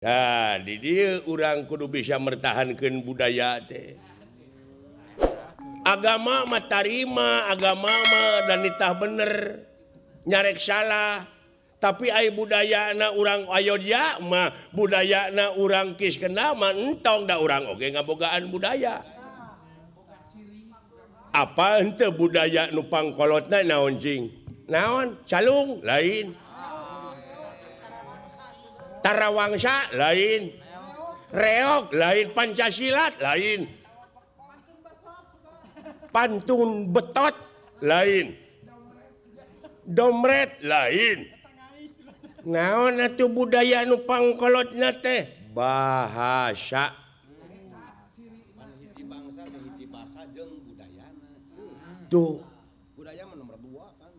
Nah, di dieu urang kudu bisa mertahankeun budaya teh. Agama mah tarima, agama mah dan nitah bener, nyarek salah. Tapi ai budayana urang Ayodya mah, budayana urang Kiskenda mah entong, da urang oge ngabogaan budaya. Apa henteu budaya nu pangkolotna naon cing? Naon? Calung lain. Tarawangsa lain, reog lain, Pancasilat lain, pantun betot lain, domret lain. Naon atuh budaya nu pangkolotna teh? Bahasa. Hiji bangsa, hiji bahasa jeung budayana. Tuh. Budaya mah nomor 2 kan.